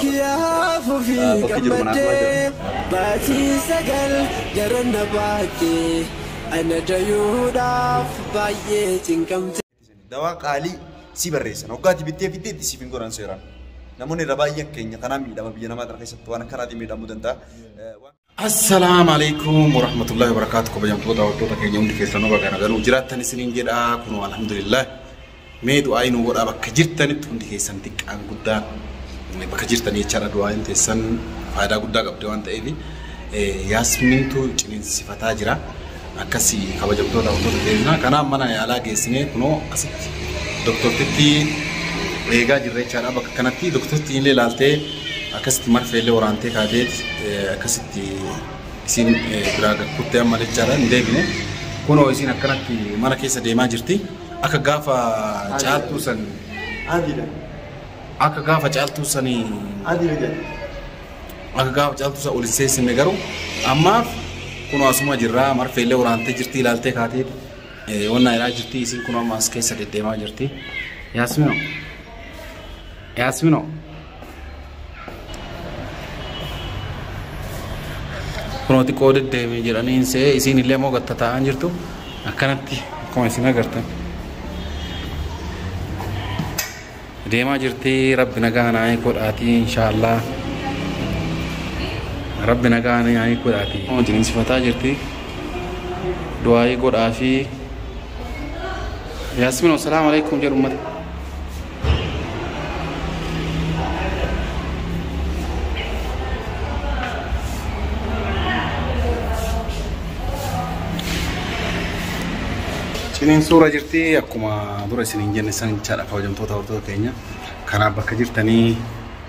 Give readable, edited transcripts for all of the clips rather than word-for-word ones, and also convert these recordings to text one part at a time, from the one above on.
Kiyyaaf ofii Bakki jiru mana akkuma gammaddee jira. Baatii 9 jaran na baattee ana dayuudhaaf baay'ee cinqamte. Dawaa qaalii si barreessan. Hoggaati bittee fiddee itti siif hin godhan seeraan. Namoonni irra baay'een keenya kanaan miidhama biyya namaa kana keessatti waan akkanaatiin miidhamuu danda'a. Assalaamu alaikum warahmatullahi wabarakatuh. Kabajamtoota hordoftoota keenya hundi keessanuu bakka naganuu jiraattan isiniin jedha. Kunoo alhamdulillah. Mee du'aa nu godhaa bakka jirtanitti hundi keessan xiqqaan guddaan bakka jirtanii jechaadha. Du'aayin teessan faayidaa guddaa qabdi waan ta'eef Yaasmintu ciniinsifataa jira. Akkasii kabajamtoota hordoftoota keenya kanaaf mana yaalaa geessinee kunoo asitti doktortitti eegaa jirra jechaadha. Bakka kanatti doktortiin illee ilaaltee akkasitti marfee illee waraantee kaateet akkasitti isin biraa kuttee amma jechaadha hin deebine. Kunoo isin akkanatti mana keessa deemaa jirti. Akka gaafa caaltuu san Adiidha. akka gaafa caaltuu sanii Adiidha jedha. akka gaafa caaltuu san ol hin seensine garuu ammaaf kunoo asuma jirraa marfee illee waraantee jirti ilaaltee kaateet wannaa ilaa jirti isin kunoo amma as keessa deddeemaa jirti. Yaasminoo. Yaasminoo. Kunoo xiqqoo deddeemee jedhanii se'ee isiin illee immoo gatta taa'aa jirtu akkanatti akkuma isin agartan. Deemaa jirti rabbi nagaa naa godhaatii inshaallah. Rabbi nagaa naa godhaatii. Ciniinsifataa jirti. Du'aayii godhaa fi Yaasminoo salaamu alaikum jedhu uummata. Ciniin suura jirti akkuma dura isiniin jenne san jechaadha kabajamtoota hordoftoota keenya. Kanaaf bakka jirtanii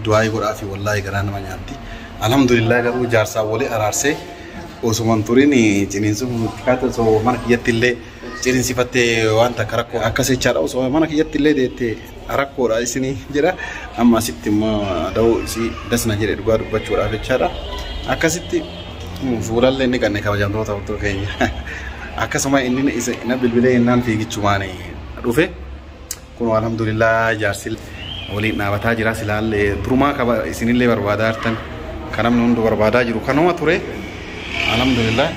du'aayii godhaa fi wallaahi garaa nama nyaatti. Alhamdulillah garuu jaarsaa walii araarsee osuma hin turin ciniinsuun kaata osoo mana kiyyatti illee ciniinsifattee waan takka rakkoo akkas jechaadha osoo mana kiyyatti illee deettee rakkoodha isinii jedha. Amma asitti immoo da'uu isii dasna jedhe dhugaa dubbachuudhaaf jechaadha. Akkasitti fuulallee inni qanne kabajamtoota hordoftoota keenya. Akkasuma inni isa na bilbilee innaan fiigichumaan dhufe kun alhamdulillah jaarsi waliin dhaabataa jira silaallee durumaa qaba isinillee barbaadaa jirtan kan namni hundu barbaadaa jiru kanuma ture alhamdulillah.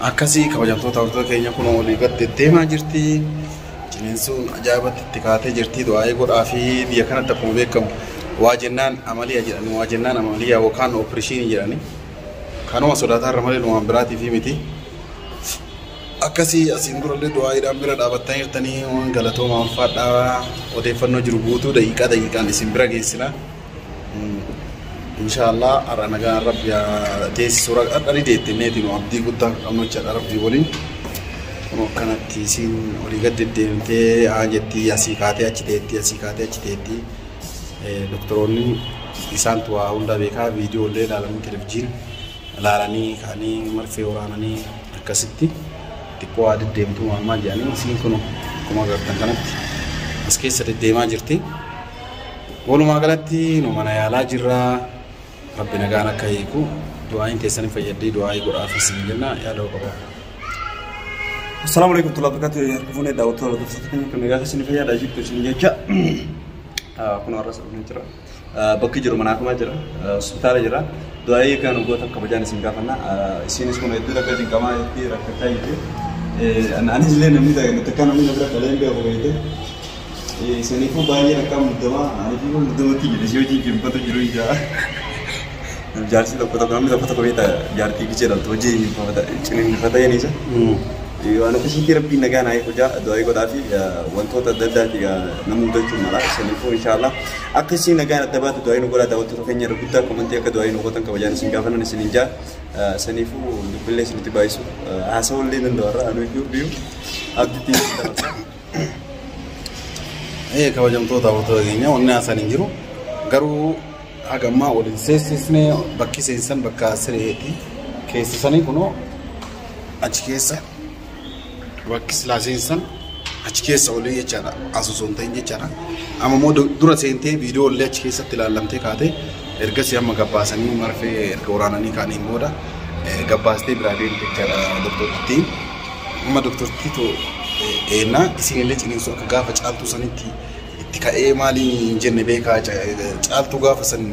Akkasii kabajamtoota hordoftoota keenya kun walii gad deddeemaa jirti. Ciniinsuun ajaa'ibatti itti kaatee jirti. Du'aa'ee godhaa fi biyya kanatti akkuma beekamu waa jennaan amaliyaa jedhani waa jennaan amaliyaa yookaan opereeshinii jedhani. Kanuma sodaataa irra malee waan biraatii fi miti. Akkasii asiin durallee du'aa'iidhaan bira dhaabattanii jirtanii waan galatooma ulfaadhaa odeeffannoo jiru guutuu daqiiqaa daqiiqaan isin bira geessina. Inshaallah har'a nagaan rabbi teessisuu har'a ni deettinneeti nu abdii guddaa qabnu jechaadha rabbii waliin. Kun akkanatti isiin olii gad deddeemtee haa jettii asii kaatee achi teetti asii kaatee achi teetti. Doktoroonni isaantu waa hunda beekaa viidiyoo illee ilaalanii televizyiin ilaalanii ka'anii marfee waraananii akkasitti xiqqoo waa deddeemtuu maal maal jedhanii isiin kun akkuma agartan kanatti as keessa deddeemaa jirti. Walumaa galatti nu mana yaalaa jirra. Rabbi nagaan akka hiiku du'aayin teessanii fayyadee du'aayii godhaafis ni jenna yaaduu qaba. Assalaamu alaikum warahmatullahi wabarakatuh. Harka fuunee daawwattoota hordoftoota keenya kan nagaa keessan fayyaadha jirtu isin jecha. Kun har'as dhufnee jira. Bakki jiru mana akkuma jira. Hospitaala jira. Du'aayii kan goota kabajaan isin gaafanna. Isinis kun hedduu rakka cinqamaa jirti rakkachaa jirti. Anis illee namni takka namni na bira dhalee hin beeku beekte. Isiniifuu baay'ee rakkaa muddamaa aniifuu muddamatti jedhe si hojii jibbatu jiru ijaa. Jaarsi tokko tokko namni tokko tokko beekta jaartii kichee dhaltu hojii ciniinfata jedhaniisa. Waan akkasiitti rabbiin nagaa naa eegu jaa du'aa godhaa fi wantoota adda addaati nama mudachuu mala. Isiniifuu inshaallah akkasii nagaan adda baatu du'aa nu godhaa daawwattoota keenya irra guddaa komantii akka du'aa nu gootan kabajaan isin gaafannan isiniin jaa. Saniifuu dubbillee isinitti baay'isu haasawullee danda'u har'a anu iyyuu biyyuu abdiitti dabarsa. Kabajamtoota hordoftoota keenya wanni haasaan hin jiru garuu haga ammaa waliin seensisnee bakki seensan bakka sireeti keessisanii kunoo achi keessa Bakki silaa seensan achi keessa olii jechaadha. As osoo hin ta'in jechaadha. Amma immoo dura seentee viidiyoo illee achi keessatti ilaallamtee kaatee ergasii amma gabbaasanii marfee erga waraananii kaaniin booda gabbaastee biraa deemte jechaadha doktortittiin. Amma doktortittii eenaa isinillee ciniinsuu akka gaafa caaltuu sanitti itti ka'ee maaliin hin jenne beekaa caaltuu gaafa san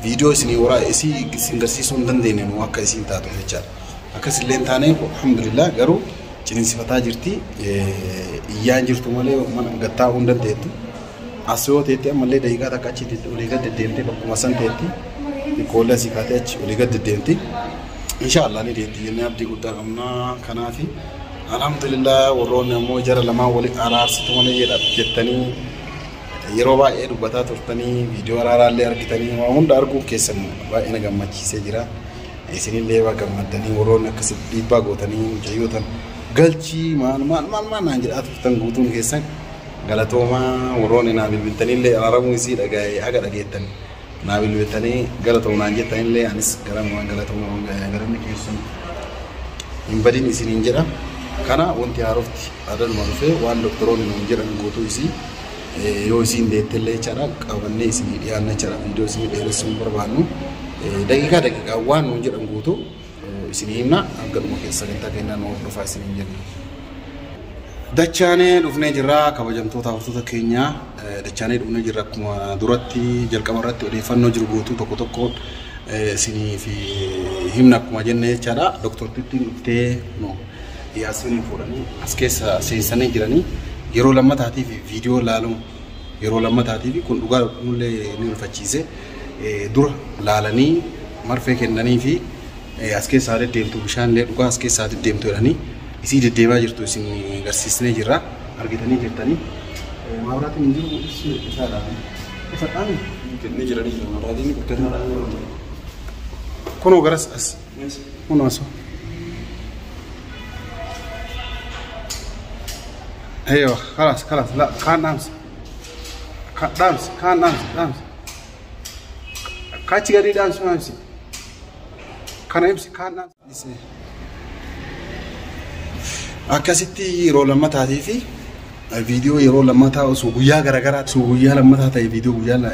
viidiyoo isinii waraa isii isin garsiisuu hin dandeenye nu akka isiin taatu jechaadha. Akkasillee hin taane alhamdulillah garuu ciniinsifataa jirti. Iyyaa hin jirtu malee mana gattaa'uu hin dandeettu. As yoo teetti ammallee daqiiqaa takka achi olii gad deddeemtee bakkuma san teetti xiqqoollee asii kaatee achi olii gad deddeemti. Inshaallah ni deetti jennee abdii guddaa qabna. Kanaafi alhamdulillah warroonni ammoo jara lamaan walitti araarsitu malee jedha jettanii yeroo baay'ee dubbataa turtanii viidiyoo araaraallee argitanii waan hunda arguun keessan baay'ee na gammachiisee jira. Isinillee waa gammaddanii warroonni akkasitti dhiibbaa gootanii mucayyootan galchii maal maal maal maal naan jedhaa turtan guutuun keessan galatoomaa warroonni naa bilbiltanillee araaramuu isii dhagaa'ee haga dhageettan naa bilbiltanii galatoom naan jettanillee anis garamumaan galatoomaa galanni keessan hin badin isiniin jedha. Kana wanti haarofti adaduma dhufee waan doktoroonni nuun jedhan guutuu isii yoo isiin deettellee jechaadha qabannee isinii dhiyaanna jechaadha viidiyoo isinii dheeressuu hin barbaannu. Daqiiqaa daqiiqaa waan nuun jedhan guutuu isinii himna hanga dhuma keessa sagantaa kennaa nu hordofaa isiniin jenna. Dachaanee dhufnee jirra kabajamtoota hordoftoota keenyaa dachaanee dhufnee jirra akkuma duratti jalqaba irratti odeeffannoo jiru guutuu tokko tokko isiniif himna akkuma jenne jechaadha. Doktortittiin dhuftee no yaasiniin fuudhanii as keessa seensanii jiranii yeroo lammataatiif viidiyoo ilaaluun yeroo lammataatiif kun dhugaa nullee ni ulfachiise dura laalanii marfee kennanii fi as keessaa deddeemtu bishaan illee dhugaa as keessaa deddeemtu jedhanii isii deddeemaa jirtu isin agarsiisnee jirra argitanii jirtanii. Maabiraatiin hin jiru isaadha. Isa dhaami. Ni jiranii maabiraatiin guddataadha. Kunoo garas as. Kunoo asoo. ايوه خلاص خلاص لا كان امس دامس كان امس دامس كاتشي غادي دامس ما امس كان امس كان امس akkasitti yeroo lammataatii fi viidiyoo yeroo lammataa osoo guyyaa garaagaraa osoo guyyaa lammataa ta'e viidiyoo guyyaa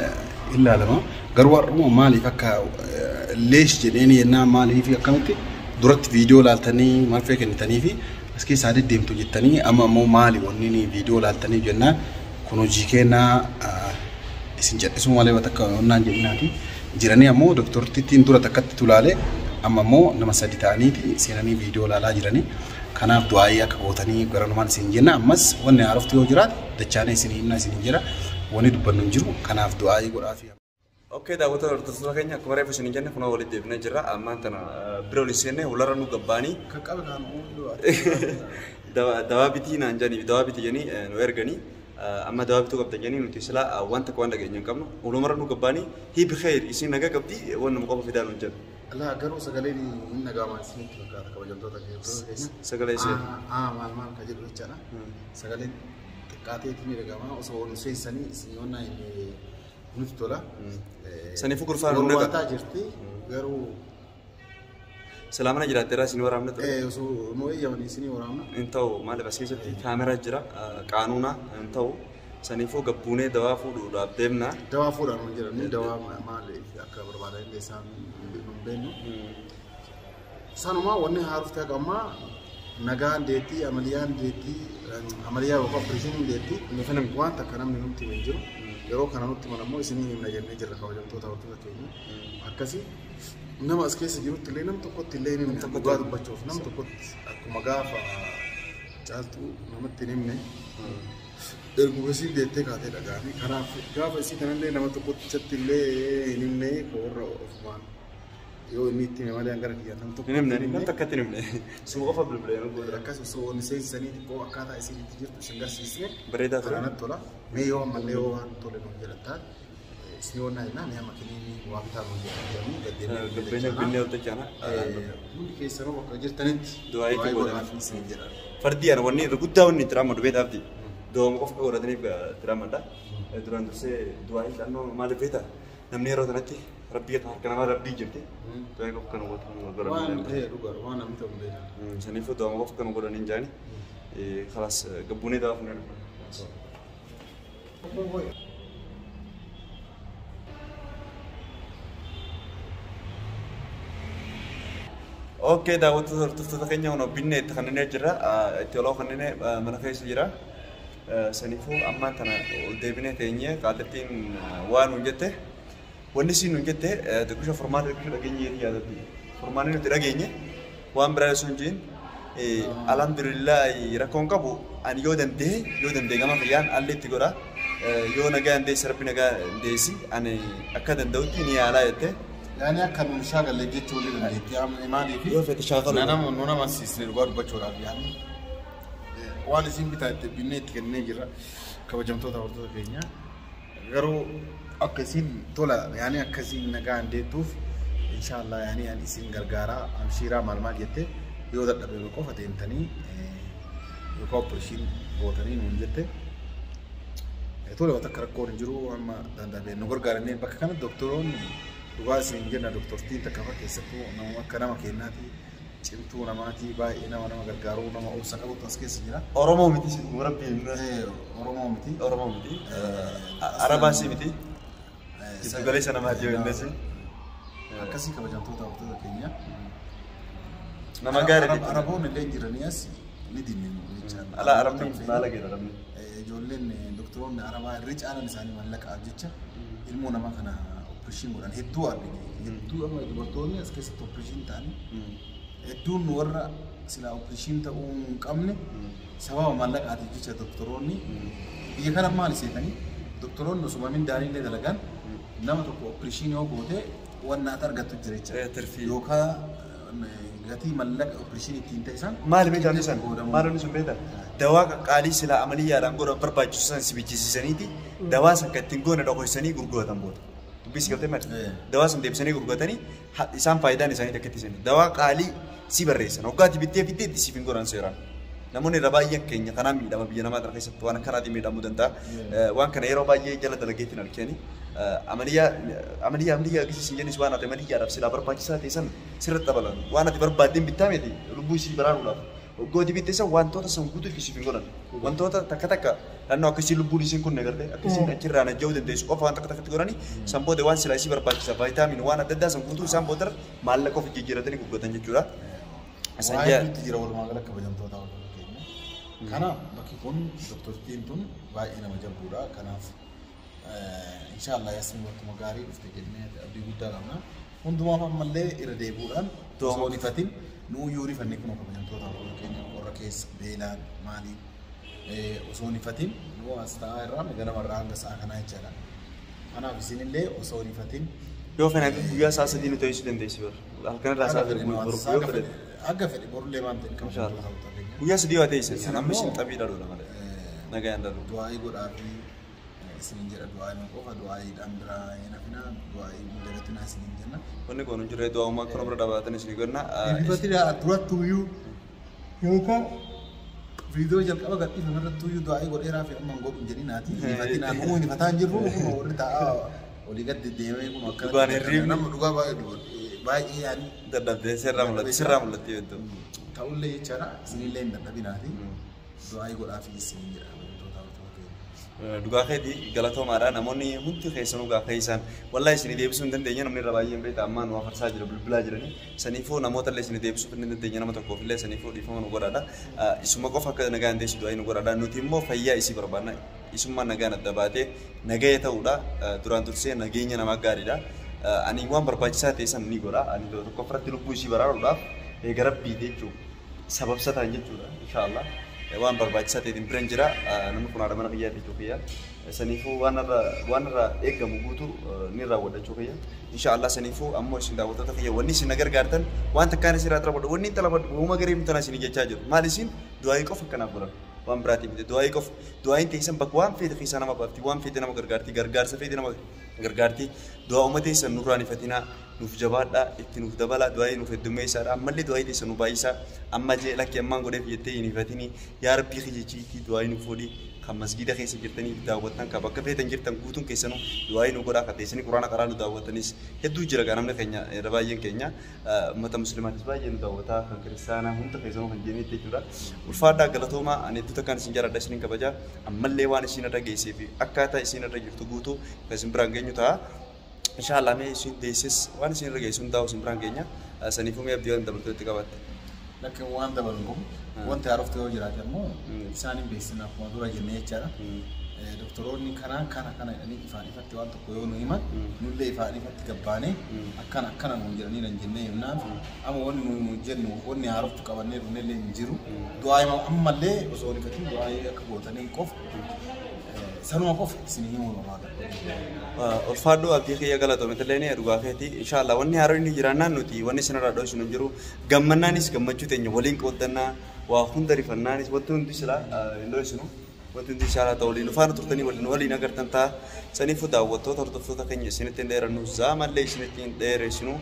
ilaalama garuu har'uma maaliif akka leesh jedheen yennaa maaliif akkamitti duratti viidiyoo laaltanii marfee kennitanii fi as keessaa deddeemtu jettanii amma ammoo maali wanni viidiyoo laaltanii jennaan kun hojii kennaa isin jedhisuu malee bakka onnaan jedhinaati jiranii ammoo doktortittiin dura takkatti tulaalee amma ammoo nama sadi ta'aniiti seenanii viidiyoo laalaa jiranii. Kanaaf du'aayii akka gootanii garanumaan isin jenna ammas wanni haarofti yoo jiraate dachaanee isin himna isin jira wanni dubbannu hin jiru kanaaf du'aayii godhaafi. Okay, daawwattoota hordoftoota keenya akkuma reefu isin jenne kunoo walitti deebinee jirra. Ammaan tana bira waliin seenne hularra nu gabbaanii Kan qabe kan dawaa bitii naan jedhanii dawaa bitii jedhanii nu erganii amma dawaa bituu qabdan jedhanii nuti silaa waan takka waan dhageenyu hin qabnu ulumarra nu gabbaanii hi bikheer isin nagaa qabdi waan nama qofa fidaa nuun jedhu. Laa garuu sagaleen hin dhaga'ama isinitti fakkaata kabajamtoota keenya. Sagalee ishee. Maal maal kan jedhu jechaadha. Sagaleen xiqqaateetu ni dhaga'ama osoo ol seensanii isin yoonnaa nutti tola. Saniifuu gurfaan nu nagaa. Warwaataa jirti garuu Silaa mana jiraatteerraa isin waraabna ture. osoo nu eeyyamanii isinii waraabna. Hin ta'u maaliif as keessatti kaameraa jira qaanuuna hin ta'u saniifuu gabbuunee dawaa fuudhuudhaaf deemna. Dawaa fuudhaan nu jedhanii dawaa maaliif akka barbaadan illee isaan hin beeknu. Sanumaa wanni haarofti haqa ammaa nagaan deettii, amaliyaan deettii, amaliyaa yookaan opereeshiniin deettii waan takka namni nutti himu hin jiru. Yeroo kana nutti himan ammoo isinii himna jennee jirra kabajamtoota hordoftoota keenya. Akkasii nama as keessa jirutti illee nam tokkotti illee hin himne dhugaa dubbachuuf nam tokkotti akkuma gaafa caaltuu namatti hin himne. Erguma isiin deettee kaatee dhaga'ame. Kanaaf gaafa isii kanallee nama tokkotti illee hin himne warra ofumaan yoo inni itti hime malee hangara kiyyaa nam tokko Hin himne nam takkatti hin himne suma qofa bilbilee nu godha. Akkas osoo inni seensisanii xiqqoo akkaataa isiin itti jirtu isin garsiisne Bareedaa ture. kanatti tola. Mee yoo ammallee yoo waan tole nuun jedhan taate isin yoo naa mee amma kiniinii waa bitaa nuun jedhanii gaddeemnee Gabbeenya binnee ol tachaana. Hundi keessanuu bakka jirtanitti Du'aa itti godhaa. godhaaf isin jedhan. Fardii ana wanni irra guddaa wanni itti raamadu beektaa abdi. Dooma qofa godhataniif itti raamadha. Duraan dursee du'aa hin dhannoo maaliif beektaa namni yeroo kanatti Rabbii harka namaa rabbii jirti. Du'aa qofa kan godhan. Waan dhugaa waan namni ta'u beekaa. Saniifuu du'aa qofa kan godhan hin jaani. Khalaas gabbuunee dawaa fuunee dhufa. Okay, daawwattoota hordoftoota keenya kun binne itti kanneen jira. Itti oloo kanneen mana keessa jira. Saniifuu ammaan tana ol deebinee teenyee qaallattiin waan nuun jette wanni siin nuun jette xiqqisho furmaata xiqqisho dhageenye yaadatti. Furmaanni nuti dhageenye waan biraa osoo hin jirin alhamdulillah rakkoon qabu ani yoo danda'e gama kiyyaan alli itti godha. Yoo nagaa hin deessi rabbi nagaa hin deessi ani akka danda'utti ni yaalaa jette. Yaani akka nuun shaagalle jechuun ni dandeetti. Maaliif? Yoo fedhe shaakalu. Nama nu nama siisne dhugaa dubbachuudhaaf yaani. Waan isin bitaa itti binnee itti kennee jira kabajamtoota hordoftoota keenya. Garuu akka isin tola yaani akka isin nagaa hin deettuuf inshaallah yaani ani isin gargaaraa amshiiraa maal maal jette yoo dadhabe qofa deemtanii yookaan opereeshinii gootanii nuun jette. Tole waan akka rakkoon hin jiru amma danda'ame nu gargaaranii bakka kana doktoroonni dhugaa isin jenna doktortiin takka fa keessattuu nama akka nama kennaati cimtuu namaati baay'ee nama nama gargaaruu nama obsa qabutu as keessa jira. Oromoo miti rabbiin. Oromoo miti. Oromoo miti. Arabaas miti. Giddu galeessa namaati yoo innis. Akkasii kabajamtoota hordoftoota keenya. Nama gaarii jechuudha. Araboonni illee jiranii as ni dinne jechaadha. Ala arabni maala jedha arabni. Ijoolleen doktoroonni arabaa irri caalan isaanii mallaqaaf jecha ilmoo namaa kana opereeshinii godhan hedduu argine. Hedduu amma dubartoonni as keessatti opereeshinii ta'anii hedduun warra silaa opereeshinii ta'uu hin qabne sababa mallaqaatiif jecha doktoroonni biyya kana maal seetanii doktoroonni osuma mindaanii illee dalagan nama tokko opereeshinii yoo goote waan naata argattu jira jecha. Yookaan gatii mallaqa opereeshinii ittiin ta'e isaan. Maali beektaa isaan? Maal inni sun beektaa? Dawaa qaalii silaa amaliyyaadhaan godhan barbaachisu san si bichisiisaniiti dawaa san kan ittiin goone dhokoysanii gurguratan booda. Dubbii si galtee maali? Dawaa san deebisanii gurguratanii isaan faayidaan isaanii takka ittisan. Dawaa qaalii si barreessan. Hoggaatti bittee bittee itti siif hin godhan seeraan. Namoonni irra baay'een keenya kanaan miidhama biyya namaa kana keessatti waan akkanaatiin miidhamuu danda'a. Waan kana yeroo baay'ee jala dalageetiin arganii amaliyyaa agarsiisan jennis waan ati amaliyyaadhaaf silaa barbaachisaa ta'e san sirriitti dabalan. Waan ati barbaaddeen bittaa miti lubbuu isii baraaruudhaaf. Hoggooti bittee san wantoota san guutuu siif hin godhan. Wantoota takka takka naannoo akkasii lubbuun isiin kunne gartee akkasiin achirraa najja'uu dandeessu qofa waan takka takkatti godhanii san booda waan silaa isii barbaachisa vaayitaamiin waan adda addaa san guutuu isaan booda maallaqa of jijjiiratanii gurguratan jechuudha. Waa hedduutu jira walumaa gala kabajamtoota hordoftoota keenya. Kanaaf bakki kun doktortiin tun baay'ee nama jabduudha. Kanaaf inshaallah yaasni bakkuma gaarii dhufte jennee abdii guddaa qabna. Hundumaaf ammallee irra deebi'uudhaan osoo hin ifatin nuu iyyuu rifanne kun kabajamtoota hordoftoota keenya warra keessa beelaan maaliin osoo hin ifatin nuu as taa'aa irraa ganama irraa hanga sa'a kanaa jechaadha. Kanaaf isinillee osoo hin ifatin. Yoo fedhan guyyaa sa'a sadii nu ta'uu dandeessi bara. Halkan irraa sa'a sadii yoo fedhan. Akka fedhe borullee waan ta'e kabajamtoota hordoftoota keenya. Guyyaa sadii waa ta'e san amma isin xabii dhaluudha malee. Nagaan dhalu. Du'aa'ii godhaa fi isinin jedha du'aa'iin qofa du'aa'iidhaan biraa hin hafinaa du'aa'ii dagatinaa isinin jenna. Wanni kun hin jirre du'aa'ummaa akkana bira dhaabatan isin godhna. Rifatina duratti iyyuu yookaan viidiyoo jalqaba gadhiifame irratti iyyuu du'aa'ii godheeraa fi amma hin godhu hin jedhinaati. Rifatinaa nuu hin rifataa hin jirru kun warri taa'aa olii gad deddeemee kun akkana. Dhugaan hirribni. Nama dhugaa baay'ee yaani. Dadhabdee sirraa mul'atti sirraa mul'atti hedduu. Ta'ullee jechaadha isinillee hin dadhabinaati. Du'aa'ii godhaa fi isinin jedha. Dhugaa keetii galatoomaadha namoonni hundi keessanuu gaafa isaan wallahi isin deebisuu hin dandeenye namni irra baay'een beekta ammaa nu afarsaa jira bilbilaa jiranii saniifuu namoota illee isin deebisuu hin dandeenye nama tokkoof illee saniifuu dhiifama nu godhaadha isuma qofa akka nagaan deessu du'aa nu godhaadha nuti immoo fayyaa isii barbaadna isummaa nagaan adda baatee nagaya ta'uudha duraan dursee nageenya namaa gaariidha ani waan barbaachisaa ta'e san ni godha ani tokko ofirratti lubbuu isii baraaruudhaaf eega rabbiiti jechuudha sababsataan jechuudha inshaallah. Waan barbaachisaa ta'eetiin biran jira namni kun haadha mana kiyyaa jechuu kiyya saniifuu waan irraa eegamu guutuu ni raawwadha kiyya inshaallah saniifuu ammoo isin daawwattoota kiyya wanni isin na gargaartan waan takkaan isin irraa xarabadhu wanni xalabadhu uuma garee mutana isin jechaa jiru maal isin du'aayii qofa akkanaaf godhan waan biraatii miti du'aayii qofa du'aayiin teessan bakka waan feete keessaa nama baafti waan feete nama gargaarti gargaarsa feete nama Gargaarti. Du'aa uummata keessan nurraan ifatinaa, nuuf jabaadhaa, itti nuuf dabalaa, du'aa nuuf heddummeessaadha. Ammallee du'aa keessan nu baay'isaa. Amma jee lakki ammaan godheef jettee hin ifatinii. Yaa Rabbii kijichiitii du'aa nuuf godhi. Kan masgiida keessa jirtanii daawwattan, kan bakka feetan jirtan guutuun keessanuu du'aa nu godhaa. Kan teessanii quraana qaraa nu daawwattanis hedduu jira. Gaa namni keenya irra baay'een keenya uummata muslimaatis baay'ee nu daawwataa, kan kiristaanaa hunda keessanuu kan jennee jechuudha. Ulfaadhaa, galatoomaa. Ani hedduu takkaan isin jaalladha, isinin kabajaa. Ammallee waan isin irra geessee fi akkaataa isin irra jirtu guutuu kan isin biraan geenyu ta'a. Inshaallah mee isin deessis waan isin irra geessu hundaa'u isin biraan geenya. Saniifuu mee abdii waan dabaltuu itti qabatte. Lakki, waan dabalu qabu. Wanti haarofte yoo jiraate immoo isaan hin beeksisna akkuma dura jennee jechaadha. Doktoroonni kana kana kana jedhanii ifaan ifatti waan tokko yoo nu himan, nullee ifaan ifatti gabbaanee akkana akkana nuun jedhanii nan jennee himnaaf. Amma wanni nu jennu, wanni haaroftu qabannee dhufnellee hin jiru. Du'aa hima ammallee osoo hin ifatin du'aa akka gootanii qofa, sanuma qofa isin himuu barbaada. Ulfaadhu abdii kiyya, galatoome illee, dhugaa keeti. Inshaallah wanni haaraan inni jiraannaan nuti wanni isinirraa dhoksinu hin jiru. Gammannaanis gammachuu teenya waliin qooddannaa, waa hunda rifannaanis wanti hundi silaa hin dhoksinu. Wanti hundi inshaallah ta'u waliin faana turtanii waliin waliin agartan ta'a. Saniifuu daawwattoota, hordoftoota keenya, isinitti hin dheerannu, zaamallee isinitti hin dheeressinu.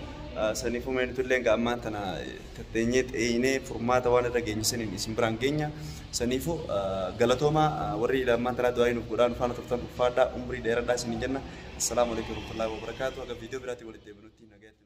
Saniifuu meenutu illee ammaan tana tatteenyee xeeyinee furmaata waan irra geenye saniin isin biraan geenya. Saniifuu galatooma, warri ammaan tanaa du'aa nuuf godhaa nu faana turtan, ulfaadhaa, umrii dheeradhaa isiniin jenna. Assalaamu alaikum warahmatullahi wabarakatuh. Haga viidiyoo biraatiin walitti deebinutti nagaatti.